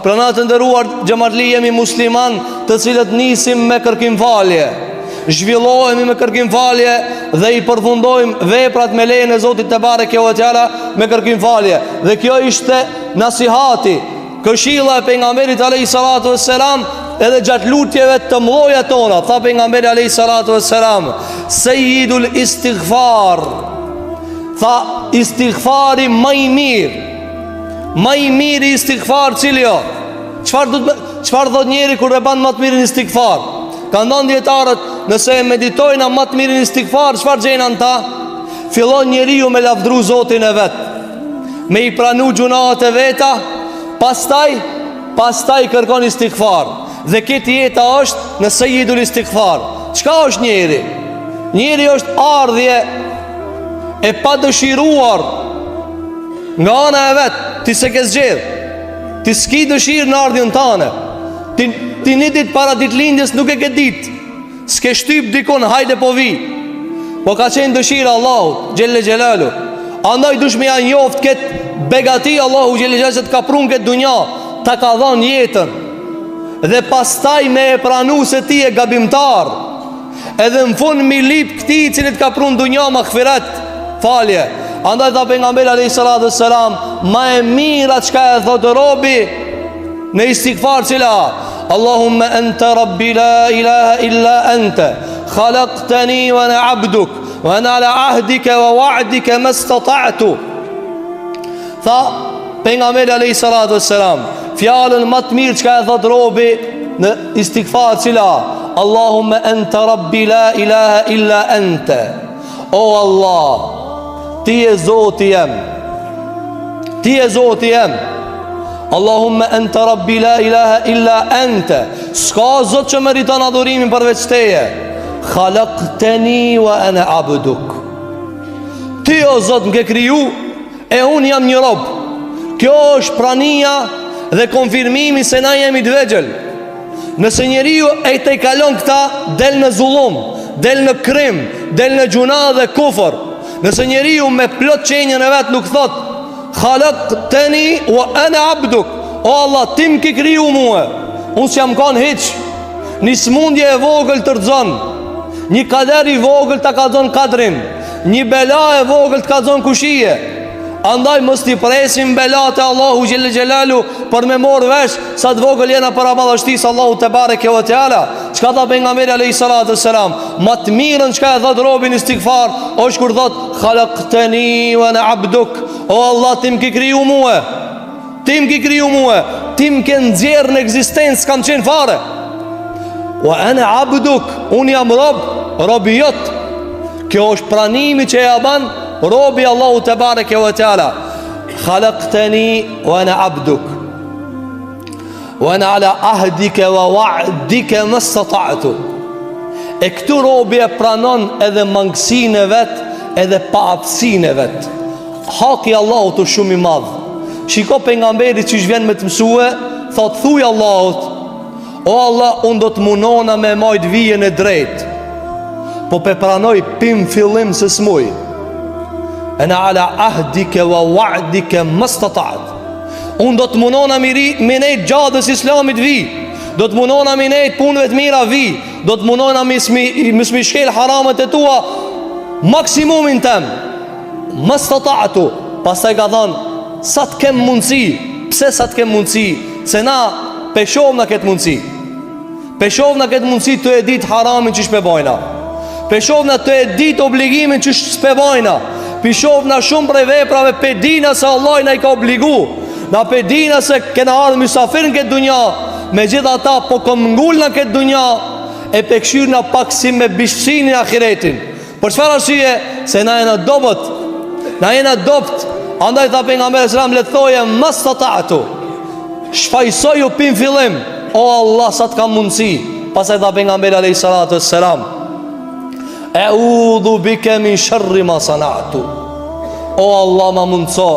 Pra na të nderuar xhematli jemi musliman të cilët nisim me kërkim falje. Zhvillohemi me kërkim falje dhe i përfundojmë veprat me lejen e Zotit tebareke ve teala me kërkim falje. Dhe kjo ishte nasihati, këshilla e pejgamberit alayhi salatu vesselam edhe gjatë lutjeve të mdhoja tona, tha pejgamberi alayhi salatu vesselam, Sayyidul istighfar. Tha istighfari ma i mirë. Ma i miri istighfar cili o? Çfarë do të çfarë thot njeri kur e ban ma të mirin istighfar? Kanë thënë dijetarët, nëse e meditojna ma të mirin istighfar, çfarë gjejna në ta? Fillon njeriu me lavdru Zotin e vet, me i pranu gjunahet e veta, pastaj pastaj kërkon istighfar. Dhe këtë jeta është në sejidul istighfar. Çka është njeri? Njeri është ardhje e padëshiruar nga ana e vet, ti s'e ke zgjedh. Ti s'ki dëshirë në ardhjen tane. Ti, ti një ditë para ditëlindjes nuk e ke ditë. S'ke shtyp dikun, hajde po vi. Po ka qenë dëshira e Allahut, xhelle xhelaluhu. Andaj dush me ja njoft këtë begati Allahu xhelle xhelaluhu se të ka pru n'këtë dunja, ta ka dhanë jetën. Dhe pastaj me e pranu se ti je gabimtar. Edhe në fund mi lip këtij i cili të ka pru në dunja magfiret, falje. Andaj tha pejgamberi alayhi salatu selam, ma e mira çka e thot robi në istighfar cila Allahumma anta rabbi la ilaha illa anta khalaqtani wa ana abduk wa ana ala ahdika wa wa'dika mastata'tu Tha pejgamberi alayhi salatu wassalam, fjalën ma të mirë çka e thot robi në istighfar cila Allahumma anta rabbi la ilaha illa anta. O Allah, ti je Zoti jem. Ti je Zoti jem. Allahumma anta rabbi la ilaha illa anta. S'ka Zot që meriton adhurimin përveç teje. Khalaqtani wa ana abduk. Ti o Zot më ke kriju E unë jam një rob. Kjo është prania dhe konfirmimi se na jemi të vegjël. Nëse njeriu e tejkalon këta, del në zullum, del në krim, del në gjunah dhe kufër. Nëse njeriu me plot qenien e vet nuk thot Khalakteni wa ana abduk O Allah, ti më ke kriju mue Unë s'jam kanë hiç Një smundje e vogël të rrëzon Një kader i vogël ta ka zonë kadrin Një bela e vogël të ka zonë kush je Andaj mos t'i presim belat e Allahu xhelle xhelaluhu Për me morë vesh sa të vogël jena para madhështisë Allahut tebareke ve teala Çka tha pejgamberi alejhi salatu selam Ma të mirën çka e thot robi në istigfar është kur thot Khalakteni ve ene abduk O Allah ti më ki kriju mue Ti më ki kriju mue Ti më ke nxjerrë në ekzistencë S'kam qenë fare Wa ene abduk Unë jam rob Robi jot Kjo është pranimi që e ban Robi Allahu tebareke ve teala Khalakteni Wa ene abduk Wa ene ala ahdike Wa wa'dike Mastata'tu E këtu robi e pranon edhe mangësinë e vet Edhe paaftësinë e vet Haki i Allahut është shumë i madh. Shiko pejgamberi qysh vjen me të mësue, thot thuj Allahut, o Allah, unë do të munona me majt vijën e drejtë. Po pe pranoj pin fillim se s'muj. Ene ala ahdike wa wa'dike mastata'tu. Unë do të munona mi, ri, mi nejt xhadës islamit vi. Do të munona mi nejt punëve të mira vi. Do të munona mi s'mi, mi s'mi shkel haramet e tua maksimumin tem. Mastata'tu Pastaj ka thonë Sa të kem mundësi Pse sa të kem mundësi Se na pe shohna këtë mundësi Pe shohna këtë mundësi tu e ditë haramin qysh pe bojna Pe shohna tu e ditë obligimin qysh s'pe bojna Pe shohna shumë prej veprave Pe dina se Allahi na i ka obligu Na pe dina se kena ardhë mysafir në këtë dunja Megjithatë po këmbngulna në këtë dunja E pe kshyrna pak si me bishtësinë ahiretin Për çfarë arsye? Se na jena dobët. Na jena dobt. Andaj tha pejgamberi alejhi selam le të thoje mastata'tu. Shfajsoju pin fillim. O Allah sa të kam mundësi. Pastaj tha pejgamberi alejhi salatu selam. Eudhu bike min sharri ma sana'tu. O Allah ma mundëso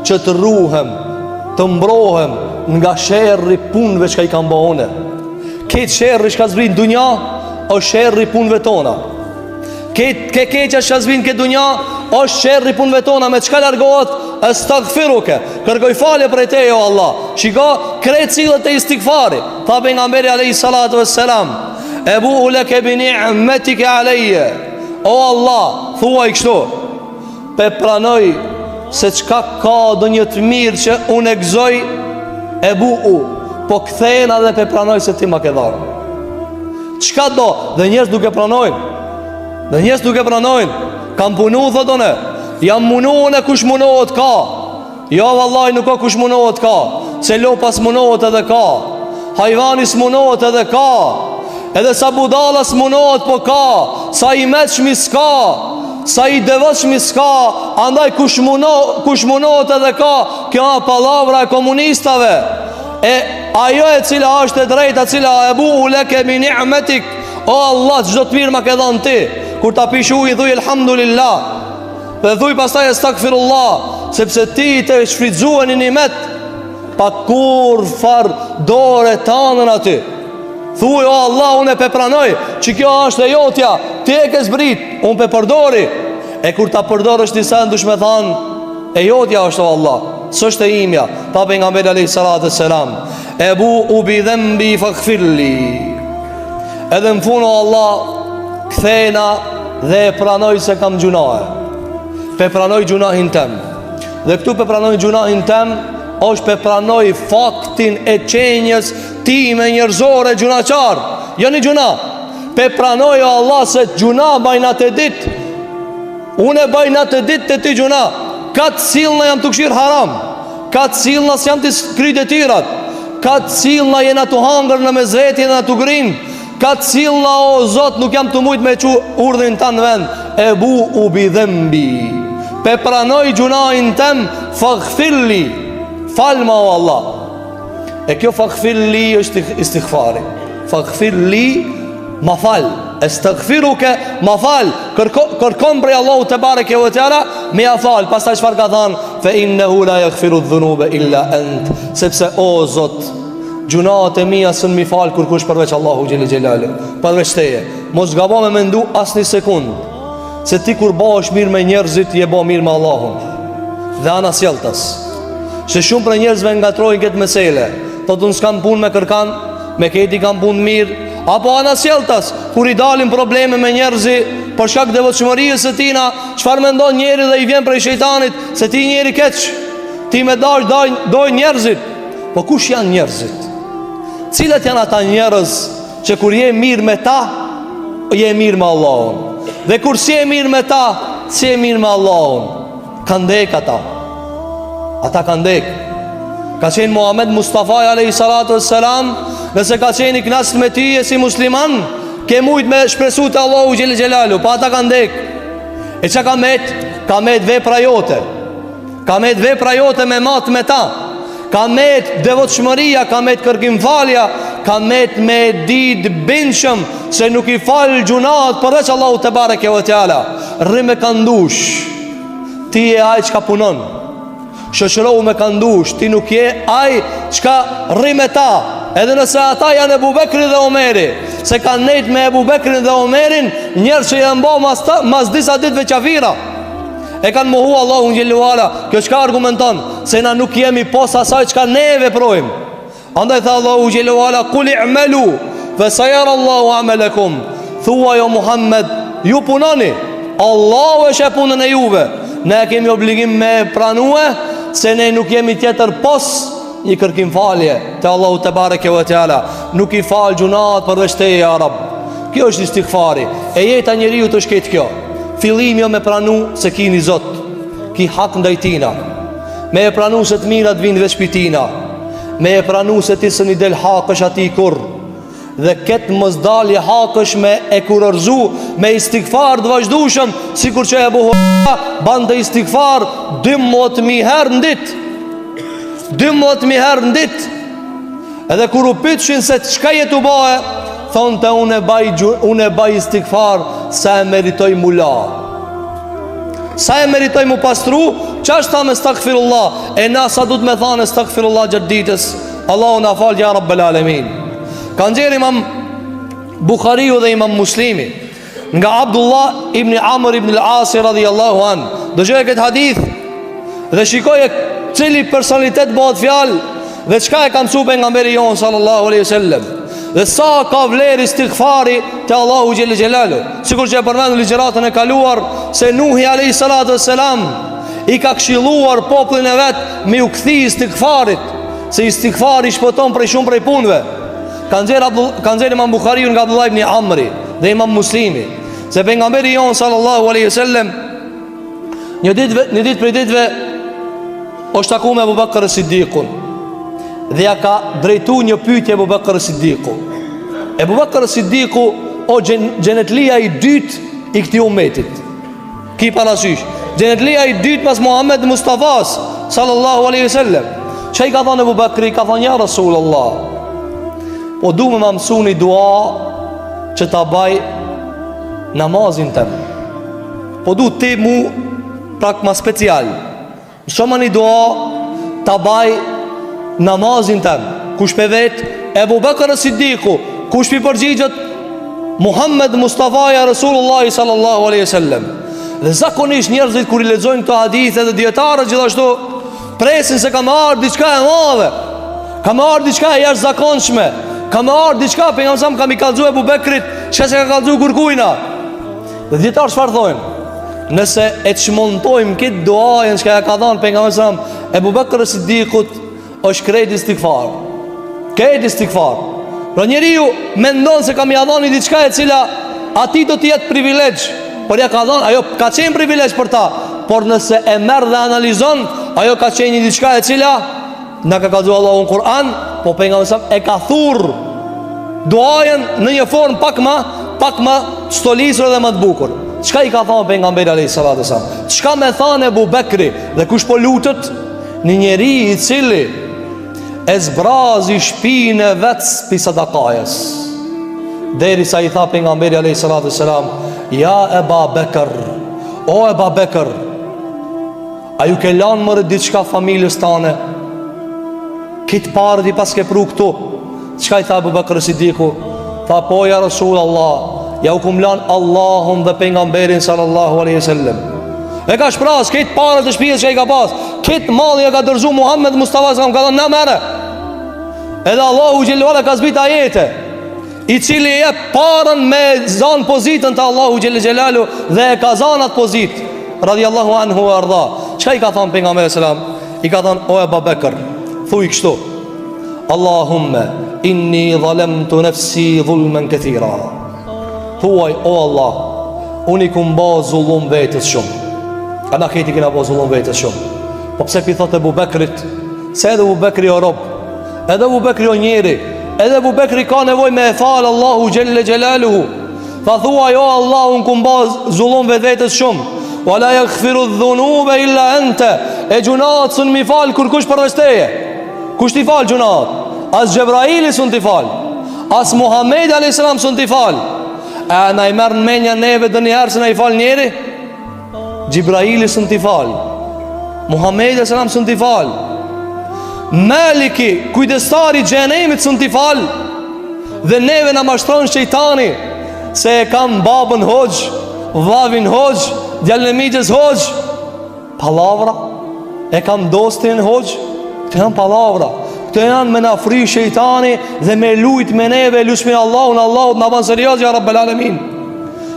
që të ruhem, të mbrohem nga sherri punëve çka i kam bo une. Krejt sherri çka zbrit në dunja, është sherri punëve tona. Ke ke keqja që s'vin n'këtë dunja është sherri punëve tona me çka largohet? Estagfiruke. Kërkoj falje prej teje o Allah. Shiko krejt sillet te istigfari. Tha pejgamberi alayhi salatu vesselam, Ebu u leke bi ni'metike alejje. O Allah, thuaj kështu. Pe pranoj se çka ka ndonjë të mirë që unë e gëzoj ebu u, po kthehna dhe pe pranoj se ti ma ke dhanë. Çka do? Dhe njerëz nuk e pranojnë. Dhe njerëz nuk e pranojnë. Kam punu, thot une. Jam munu une kush munohet ka. Jo vallaj nuk ka kush munohet ka Se lopa s'munohet edhe ka Hajvani s'munohet edhe ka Edhe sa budalla s'munohet po ka Sa i meçmi s'ka Sa i devotshmi s'ka Andaj kush, muno, kush munohet edhe ka Kjo a pallavra e komunistave E ajo e cila është e drejta cila ebu u leke bi ni'metik O Allah çdo të mirë ma ke dhanë ti Kur ta pish ujin thuj elhamdulillah Dhe thuj pastaj estagfirullah Sepse ti të shfrytëzue një nimet Pa kurrfarë dore tanën aty Thuj o Allah unë e pe pranoj Që kjo është e jotja Ti e ke zbrit Unë pe përdori E kur ta përdorësh një sen dush me thanë E jotja është o Allah S'është e imja Tha pejgamberi alejhi salatu selam Ebu u bi dhembi fagfirli Edhe në fund o Allah Kthehna dhe e pranoj se kam gjynahe Pe pranoj gjynahin tem Dhe këtu pe pranoj gjynahin tem është pe pranoj faktin e qenies time njerëzore gjynahqar Jo një gjynah Pe pranoj o Allah se gjynah baj natë e ditë Unë e baj natë e ditë te ti gjynah Ka të sillna jam tu kqyr haram Ka të sillna s'jam tu kry detyrat Ka të sillna jena tu hangër në mes veti dhe tu grind Ka të sillna o Zot nuk jam tu mujt me çu urdhrin tan në vend Ebu u bi dhembi Pe pranoj gjynahin tem Fagfirli Falma o Allah E kjo fagfirli është istigfari Fagfirli Ma fal Estagfiruke Ma fal Kërko, Kërkon prej Allahu tebareke ve teala Me ja fal Pastaj çfarë ka thanë Fe innehu la jagfiru dhunube illa ent Sepse o Zot Gjynahet e mia s'un m'i fal Kurkush përveç Allahu xhele xhelaluhu Përveç teje Mos gabo me mendu asnjë sekund Se ti kur bahesh mirë me njerëzit Je bo mirë me Allahun Dhe anasjelltas Se shumë prej njerëzve ngatrojnë këtë mesele Thotë unë s'kam punë me kërkan Me krejt i kam punë mirë Apo anasjelltas Kur i dalin probleme me njerëzi Për shkak devotshmërisë së tina Çfarë mendon njeri dhe i vjen prej shejtanit Se ti njeri keq Ti me dash dojnë dojn njerëzit Po kush janë njerëzit Cilët janë ata njerëz Që kur je mirë me ta Je mirë me Allahun Dhe kur s'je mirë me ta S'je mirë me Allahun Kanë dek ata Ata kanë dek Ka qenë Muhammed Mustafa alejhi salatu ve selam Nëse ka qenë i knaqt me ty si musliman Ke mujt me shpresu te Allahu xhele xhelaluhu Po ata kanë dek E ça ka met? Ka met vepra jote Ka met vepra jote me mat me ta Ka met devotshmëria Ka met kërkimfalja Ka met me dit bindshëm Se nuk i fal gjynahet Përveç Allahu tebareke ve teala Rri me kandush Ti je ai çka punon Shoqërohu me kandush Ti nuk je ai çka rri me ta Edhe nëse ata janë Ebu Bekri dhe Omeri Se kanë nejt me Ebu Bekrin dhe Omerin Njerëz që janë bo mas, ta, mas disa ditëve qafira E kanë mohu Allahun xhele ve ala Kjo çka argumenton Se na nuk jemi pos asaj çka ne e veprojmë Andaj tha Allahu xhele ve ala Kul i'melu Fe sejera Allahu amelekum Thuaj o Muhammed Ju punoni Allahu e sheh punën e juve Ne e kemi obligim me pranue Se ne nuk jemi tjetër pos Një kërkim falje Te Allahu tebareke ve teala Nuk i fal gjynahet përveç teje ja Rab Kjo është istigfari E jeta e njeriut është krejt kjo Fillimi o me pranu se ki një Zot Ki hak ndaj tina Me e pranu se të mirat vinë veç pi tina Me e pranu se ti s'un i del hakësh atij kurrë Dhe këtë mosdalje hakësh me e kurorzu Me istigfar të vazhdushëm Sikur që Ebu Hurejra Bante istigfar 12.000 herë në dit 12.000 herë në dit Edhe kur u pytshin se çka je tu ba e Thonte unë e baj, unë e baj istigfar Sa e meritoj m'u la Sa e meritoj m'u pastru Qaq tham estagfirullah E na sa duhet me thanë estagfirullah gjatë ditës Allahu na faltë ja rabbel alemin Ka nxjerr imam Bukhariu dhe imam Muslimi. Nga Abdullah ibn Amr ibn al-Asi radhiyallahu an. Dëgjoje këtë hadith dhe shikoje cili personalitet bëhet fjalë dhe çka e ka mësu pejgamberi jonë sallallahu alaihi wasallam. Dhe sa ka vlerë istighfari te Allahu xhelle xhelaluhu. Sikur që e përmendëm ligjëratën e kaluar se Nuhi alayhi salatu wassalam i ka këshilluar popullin e vet me ju kthy istighfarit, se istighfari shpëton prej shumë prej punëve. Ka nxjerr Abdul, ka nxjerr Imam Buhariu nga Abdullah ibn Amri dhe Imam Muslimi se pejgamberi jonë sallallahu alaihi wasallam një ditë një ditë prej ditëve është taku me Abu Bakr Siddiqun dhe ja ka drejtu një pyetje Abu Bakr Siddiqu. Abu Bakr Siddiqu o xhenetlia i dytë i këtij umetit. Ki parasysh, xhenetlia i dytë pas Muhammed Mustafas sallallahu alaihi wasallam. Çka i ka thënë Abu Bakri? Ka thënë ja Rasulullah. Po du me ma mësu një dua që ta baj namazin tem. Po du ti mu pak ma special. Mësoma një dua ta baj namazin tem. Kush pe vet? Ebu Bekër Siddiku. Kush p'i përgjigjet? Muhammed Mustafa ja Rasulullah sallallahu alaihi wasallam. Dhe zakonisht njerëzit kur i lexojnë këto hadithe dhe dijetarët gjithashtu presin se ka me ardhë diçka e madhe. Ka me ardhë diçka e jashtëzakonshme. Ka me ardhë diçka pejgamberi a.s. ka m'i kallzu Ebu Bekrit, çka s'e ka kallzu kurkujna. Dhe dijetarët çfarë thojnë? Nëse e çmontojmë këtë duajën çka ja ka dhanë pejgamberi a.s. Ebu Bekër Siddikut është krejt istigfar. Krejt istigfar. Pra njeriu mendon se ka me ja dhanë një diçka e cila atij do të jetë privilegj, por ja ka dhanë, ajo ka qenë privilegj për ta, por nëse e merr dhe analizon, ajo ka qenë një diçka e cila Na ka kallzu Allahu në Kur'an, po pejgamberi a.s. e ka thurr duajën në një formë pak ma, pak ma stolisur dhe ma të bukur. Çka i ka thanë pejgamberi alayhi salatu wasallam? Çka me thanë Ebu Bekri dhe kush po lutet? Një njeri i cili e zbrazi shpinë e vet pi sadakajës. Derisa i tha pejgamberi alayhi salatu wasallam, ja Eba Bekër, o Eba Bekër, A ju ke lanë more diçka familjes tane? Krejt paret i paske pru këtu. Çka i tha Ebu Bekër Sidiku? Tha po ja Rasul Allah, ja u kum lanë Allahun dhe pejgamberin sallallahu aleyhi sallem. E ka shpraz, krejt paret e shpijës që i ka pas, krejt mallin ja ka dorëzu Muhammed Mustafa sallam, ka thonë na merre. Edhe Allahu xhelle ve ala ka zbrit ajete. i cili e jep parën me zanë pozitën te Allahu xhelle xhelaluhu dhe e ka zanë atë pozitë radiallahu anhu ve arda çka i ka thonë pejgamberi selam i ka thonë o Eba Bekër thuj kështu Allahumme inni dhalemtu nefsi dhulmen kethira thuaj o Allah unë i kum ba zullum vetes shumë a na krejt i kena ba zullum vetes shumë po pse p'i thotë Ebu Bekrit se edhe Ebu Bekri o rob Edhe Ebu Bekri o njeri, edhe Ebu Bekri ka nevojë me e fal Allahu xhelle xhelaluhu. Tha thuaj o Allah, unë kum ba zullum vetvetes shumë. Wa la yaghfiru dhunube illa ente. E gjynahet s'un m'i fal kurkush përveç teje. Kush t'i fal gjynahet? As Xhebraili s'un t'i fal. As Muhamedi alayhis salam s'un t'i fal. E na i merr në menja neve ndonjëherë se na i fal njeri? Xhibraili s'un t'i fal Muhammedi alejhi selam s'un t'i fal Meliki, kujdestari i xhehenemit s'un t'i fal Dhe neve na mashtron shejtani Se e kam babën hoxhë Vllavin hoxhë Djalin e mixhës hoxhë Pallavra E kam dostin hoxhë Këto janë pallavra Këto janë me na fry shejtani Dhe me lujt me neve Lusmi Allahun Allahu t'na ban serioz Ja Rabbel Alemin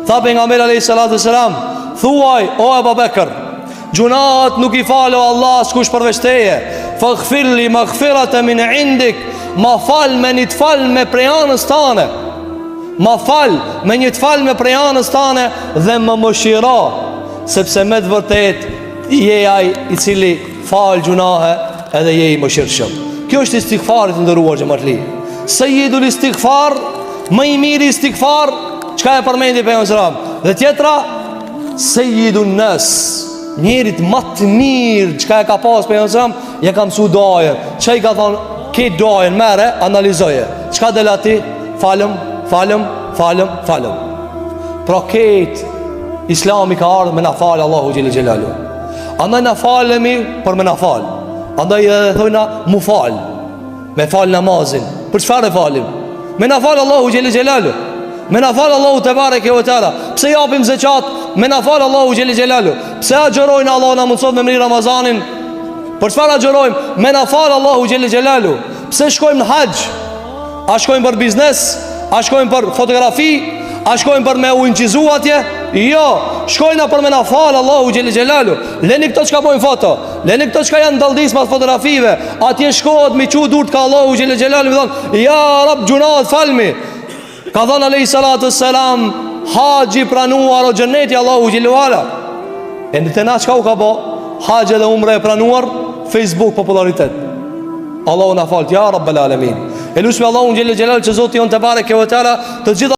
Tha pejgamberi alayhi salatu selam, thuaj o Ebu Bekër, gjynahet nuk i fal o Allah askush përveç teje. Faghfir li maghfiratan min indik, ma fal me një të falme prej anës tane. Ma fal me një të falme prej anës tane dhe më mëshiro, sepse me të vërtetë je ai i cili fal gjynahe edhe je i mëshirshëm. Kjo është istighfari të nderuar xhematli. Sejidul istighfar, më i miri istighfar, çka e përmendi pejgamberi selam. Dhe tjetra Sejidun nas, njerit ma të mirë çka e ka pas pejgamberi selam, ja ka mësu duajën. Çka i ka thonë, këtë duajën merre, analizoje. Çka del aty? Falëm, falëm, falëm, falëm. Pra këtë Islami ka ardhë me na falë Allahu xhele xhelaluhu. Andaj na falemi për me na fal. Andaj edhe thojna mu fal. Me fal namazin. Për çfarë e falim? Me na fal Allahu xhele xhelaluhu. Me na fal Allahu tebareke ve teala. Pse japim zeqat? Me na fal Allahu xhele xhelaluhu. Pse agjërojmë Allahu na mundësoftë me mrri Ramazanin? Për çfarë agjërojmë? Me na fal Allahu xhele xhelaluhu. Pse shkojmë në haxh? A shkojmë për biznes? A shkojmë për fotografi? A shkojmë për me u inçizu atje? Jo, shkojna për me na fal Allahu xhele xhelaluhu. Leni këto çka bojnë foto. Leni këto çka janë dalldis mas fotografive. Atje shkohet me çu durt ka Allahu xhele xhelaluhu, me thonë, ja Rab gjynahet falmi. Ka thënë alejhi salatu selam Haxhi i pranuar o xheneti Allahu xhele ve ala E në te na çka u ka bo Haxh edhe umre e pranuar Facebook popularitet Allahu na faltë Ja Rabbel Alemin E lusmi Allahun xhele xhelaluhu që Zoti jonë tebareke ve teala Të gjitha.